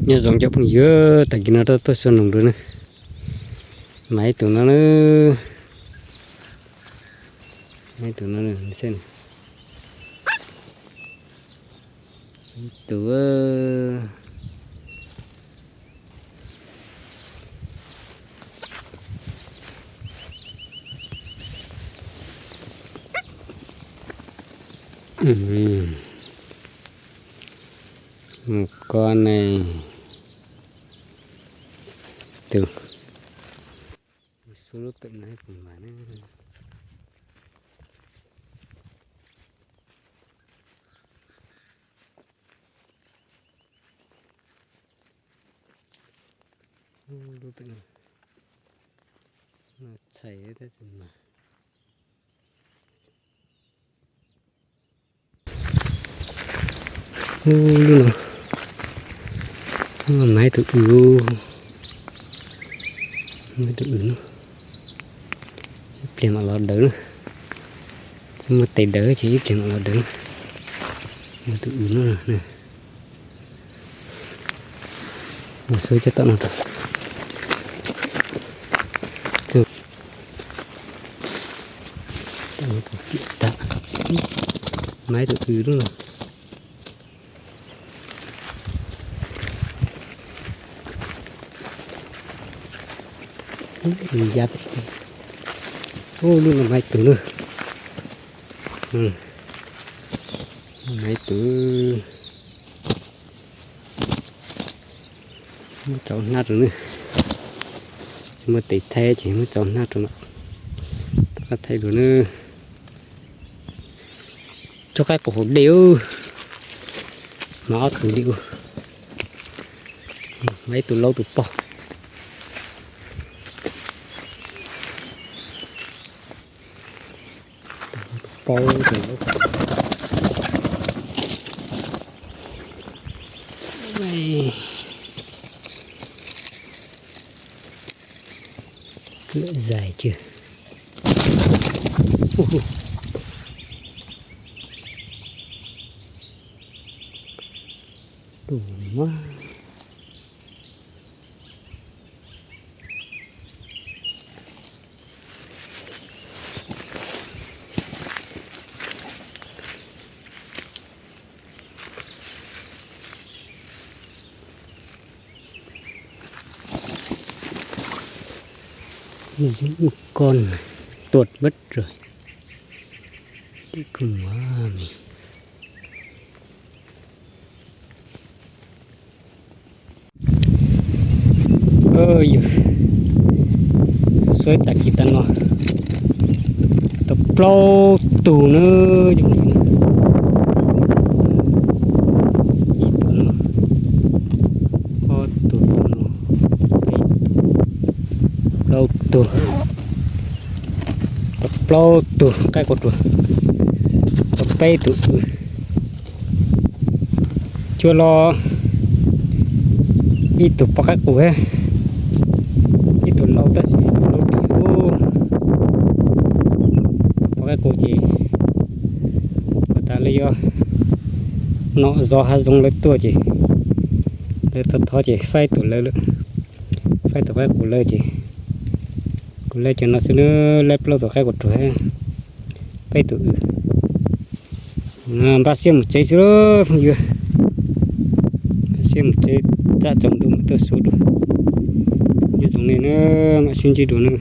Nyob zoo cov phooj ywg, tag kis no tuaj tuaj xua noog dua na. Mas ib tug no na, ib tug no, ib tug. Mus ko ne, tus, xub lub pem no kuv mas na. Lub pem no txhais tab sis mas lub no, mas ib tug w, ib tug w no, ib pliag mam los daws na. Tsis muaj tes daws ces ib pliag mam los daws. Muaj tus w no, mus xub cov tom no rau. Mas ib tug w no. Ya, ub, lub no mas ib tug na. Mas ib tug. Muab tso hnab rau na. Tsis muaj tes thaij ces muab tso hnab rau no. Rov qab thaij dua na. Rov qab quas hauv dej, mas ob tug li ub. Mas ib tug laub tus pog. Paub tus laub. Lawm zais cwg. Tus mas Ib con tuột mất rồi. Đi cùng mà mình. Yus, xuab xuab tag kis tag no, tau plaub tug na, cov phooj ywg na. Ib tug no, ob tug no, peb tug, plaub tug, tau plaub tug qaib qua ruas, tau peb tug w. Cua los ib tug poj qaib qus thiab, ib tug laus tab sis tus laus dim ub. Poj qaib qus ces puag ta lawv yuav nom zov hav zoov lawv tuaj ces lawv thov thov ces faib tus lawv lawm, faib tus qaib qus lawv ces kuv lawv cov no xwb na, lawv plaub tus qaib qua ruas thiab peb tus w. Npaj siab mus tsev xwb phooj ywg, npaj siab mus tsev, tsam tsaus ntuj mam tuaj xua dua. Nyob zoo nej na, mam sib ntsib dua na.